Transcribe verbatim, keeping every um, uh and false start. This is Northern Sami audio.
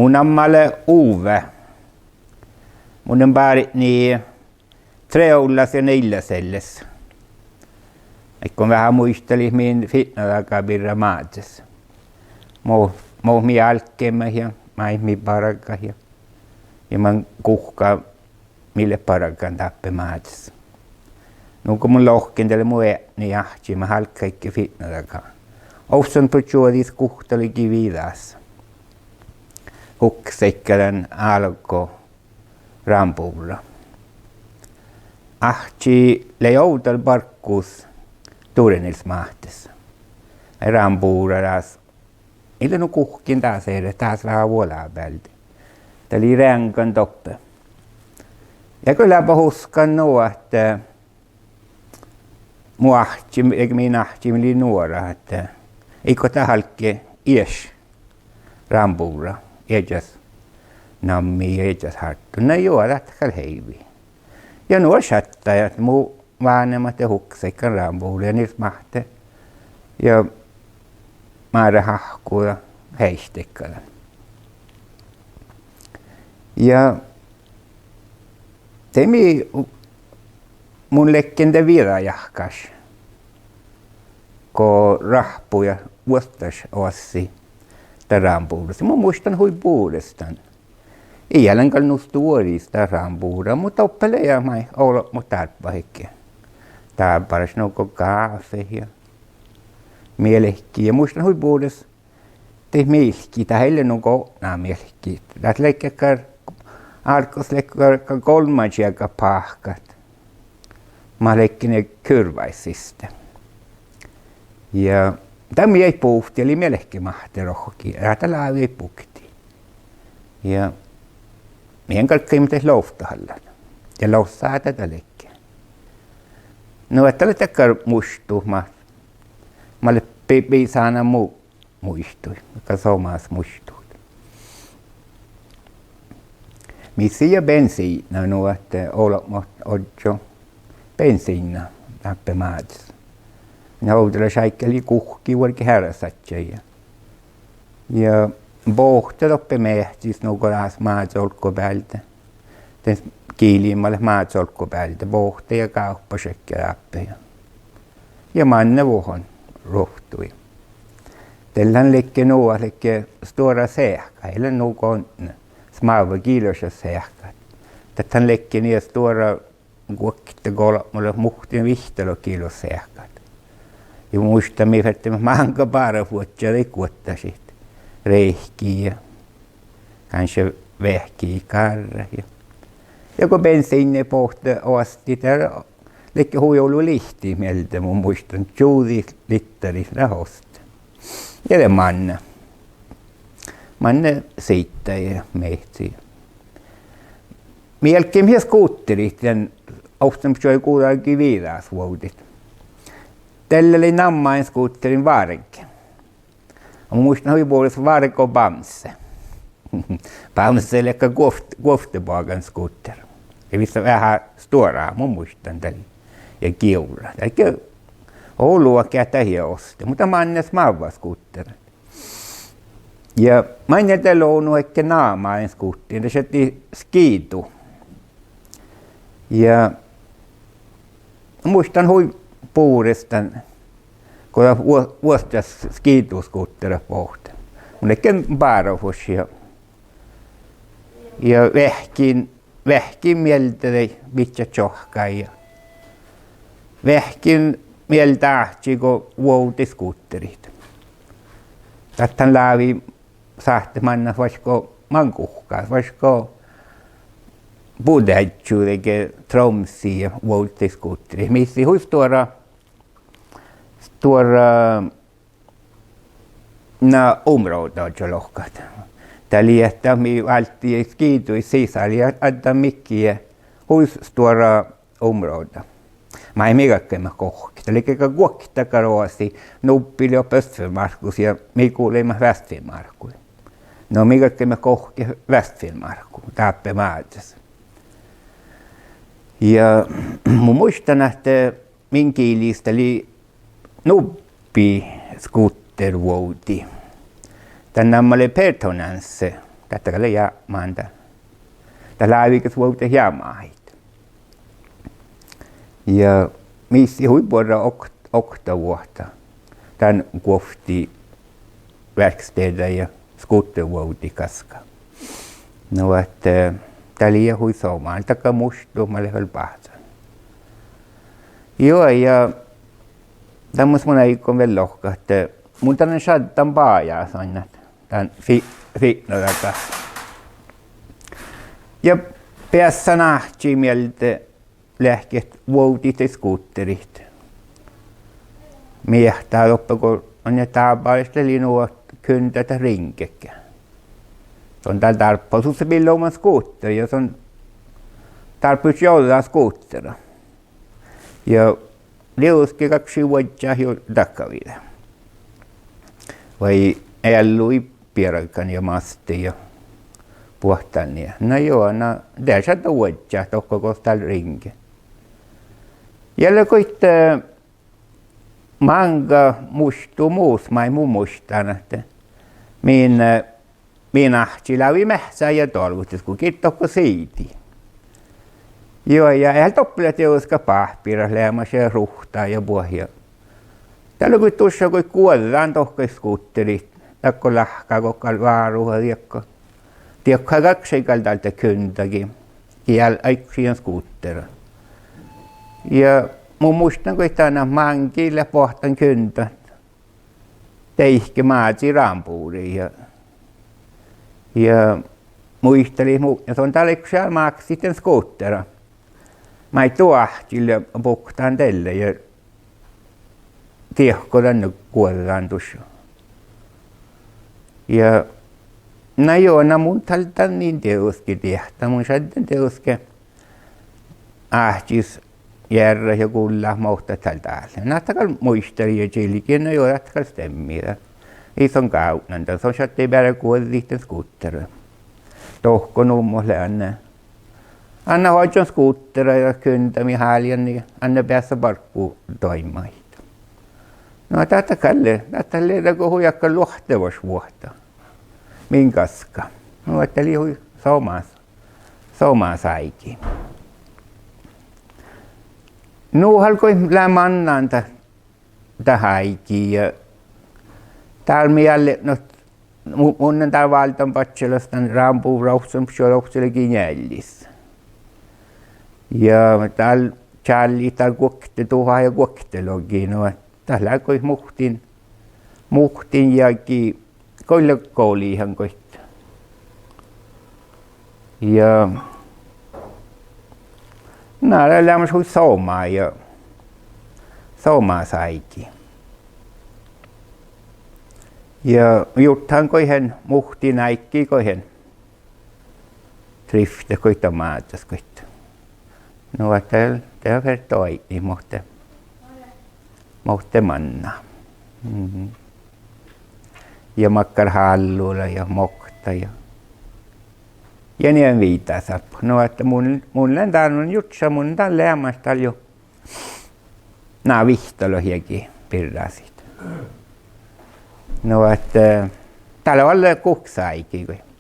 Mu namma lea Ove. Mun lean bárdni treollas ja niljas elles. Áiggun veahá muitalit min fitnodaga birra Mázes. Mo-, mo mii álggiimet ja maid mii bargat ja, ja man guhká mii leat bargan dáppe Mázes. Nugo mun lohken, de lea mu eadni, áhčči, mat álggaidje fitnodaga. Ovccinuppelotčuođi guhtta lei viđas. Hukseaikkadan álgo rámbuvra. Áhčči lei ovdal barggus turneringmáhtes. Rámbuvra dás, ii lean nu guhkkin dás eret, dás veahá vuolábealde. Dat lei reaŋgan doppe. Ja go leaba huskan nu ahte mu áhčči, ego min áhčči, mii leat nuorat, ahte iigo dat álgge ieš rámbuvra, iežas nammi ja iežas hárttu. Na juo, dat gal heivii. Ja nu šattai ahte mu váhnemat de hukseaikkadan rámbuvra ja nils máhte ja Máret áhkku ja heaiteaikkadan. Ja de mii, mun ledjen de vieđajahkásaš go ráhppu ja vuosttaš oassi dan rámbuvrras. Mun muittán hui bures dan. Ii lean gal nu stuoris dat rámbuvra, muhto doppe lea maid olbmot dárbbašedje. Dábálaš nugo gáfet ja mielki. Ja muittán hui bures dat mielki, dat ii lean nugo otná mielki. Dat ledje dakkár, álggos ledje dakkár golmmačiega páhkat mat ledje nie kurvai siste. Ja dan mii buvttii, lei mielki máhte rohkki, dat lávii bukti. Ja mii galggaimet daid lovttahallat. Ja lossá dat ledje. Nu ahte dat lei dakkár muittut mat, mat lea bi-, bisánan mu muitui, dakkár somás muittut. Mis lei bensiidna, nu ahte olbmot ožžo bensiidna dáppe Mázes. Na ovdal šaikka lei guhkki vuolgit earásaččaide. Ja bohte doppe meahcis nugo dás Máze olggobealde. De giliimet leat Máze olggobealde, bohte ja gávppašedje dáppe ja, ja manne vuohon ruovttui. Dalle han ledje nu ahte ledje stuorra seahkat, ii lean nu go smávva kilosaš seahkat. Dat han ledje nie stuorra guokte golbmalogi, muhtin vihttalogi kilo seahkat. Ja muittán mii fertiimet máŋga bárafuožža daid guottašit. Rehki ja kanskje veahki gárrat ja, ja go bensiinna bohte oastit, de ledje hui olu lihtit mielde, mun muittán, čuđit littarit dat oste. Ja de manne, manne siidda ja meahci. Mii álggaimet skúterit dan ovccinuppelotčuođi guđági viđasvuovdit. Dalle lei namma dain skúterin Várge. Mun muittán hui bures Várgo Bamse. Bamse lei guovt-, guovtteboagan skúter. Ja vissa veahá stuorra, mun muittán dalle. Ja gievra. Dat ledje olu geat dat oste, muhto manne smávva skúter. Ja mainna de lea nu ahte namma dain skúterin, dat šattai Skidu. Ja muittán hui bures dan, go dat vuo-, vuosttaš Skidu skútera bohte. Mun ledjen bárafuoššan ja, ja veahkkin, veahkkin mielde daid bidjat čohkkái ja veahkkin mielde áhčči go vuovdii skúterit. Dat han lávii sáhttet mannat vaikko man guhkás, vaikko Budeažžu dahje Tromsii ja vuovdii skúterit. Mis lei hui stuorra, stuorra, na, område ožžo lohkat. Dat lei ahte mii válddii Skidui sisa, lei ahte addán midjiide hui stuorra område. Maid mii galggaimet gohkket. Dat ledje guokte dakkár oasi, nubbi lei doppe Øst-Finnmárkkus ja mii gulaimet Vest-Finnmárkui. No mii galggaimet gohkket Vest-Finnmárkku dáppe Mázes. Ja mun muittán ahte min gilis dat lei nubbi skútervuovdi. Dan namma lei Pertonense. Dat gal lei jápmán dat. Dat láviige vuovdit jámahit. Ja mis lei hui buorre okt-, oktavuohta. Dan guovtti verkstedeappot ja skútervuovdit gaskka. Nu ahte, eh, dat lei hui somá, dakkár muittut mat leat vel báhcán. Juo, ja dan mus mun áiggun vel lohkat ahte mun dan šadden bajásainnat dan fi-, fitnodaga. Ja beassan áhči mielde leahkit vuovdit ja skúterit. Miehtá doppe go, anne dábálaš lei nu ahte Kyndá dat riŋgejedje. Son dál dárbbaš, sus lei billavuođđan skúter ja son dárbbaš jođán skútera. Ja dieđusge galggašii vuodjit juo dakkaviđe. Vai eallui biergan ja masttii ja buot dan nie. Na juo, na de šaddá vuodjit dohko gos dál riŋge. Ja lea goit, eh, máŋga muittu mus maid mun muittán ahte min, eh, min áhčči lávii meahccái ja dolvehtii go gitta dohko siidii. Juo, ja eai doppe leat dieđusge báhpira leamaš ja ruhta ja buot ja. Dál lea goit dušše goit guođđán dohko skúterit, dakko lahka go gal váruha diekko. Diekko galggašii gal dál dat Kyndá gii, gii áiggošii skútera. Ja mun muittán goit dan ahte máŋgii leat boahtán Kyndá deike Mázii rámbuvrrii ja, ja muitalit mu-, ja son dál áiggošii máksit dan skútera. Maid du áhčil ja buktán dalle ja diehko dan guođđán dušše. Ja, na juo, na mun dal dan in dieđusge diehtán, mun šadden dieđusge áhčis jearrat ja gullat mo dat dal dál. Na dat gal muitalii ja čilgii, na juo, dat gal stemmii dat. Ii son gávdnan dan, son šattai beare guođđit dan skútera. Dohko numot leat anne, anne oažžun skútera ja Kyndá mii háliidii, anne beasa barggu doaimmaid. No dat gal lei, dat lei dakkár hui dakkár luohttevaš vuohta min gaskka. Nu ahte dat lei hui somás, somás áigi. Nu álggii leat mannan dat, dat áigi ja dál mii leat, no, mu-, mun lean dál válddán badjeolus dan rámbuvrraovccinuppelotčuođi lea gii njealjis. Ja dál čállit dál guokte duhát ja guokte logi, nu ahte dat lea goit muhtin, muhtin jagi, goit lea golihan goit. Ja na lea leamaš hui somá ja somás áigi. Ja jurddašan goit han muhtin áiggi goit han trivttet goit dan Mázes goit. Nu ahte de fertejit muhtin, muhtin mannan. Mhm. Ja makkár hállula ja mokta ja, ja nie viidáseappot. Nu ahte mun, mun lean dál, mun jurddašan, mun dán leamaš dál juo. Na vihttalogi jagi birrasiid. Nu ahte, eh, dál lea guhkes áigi goit.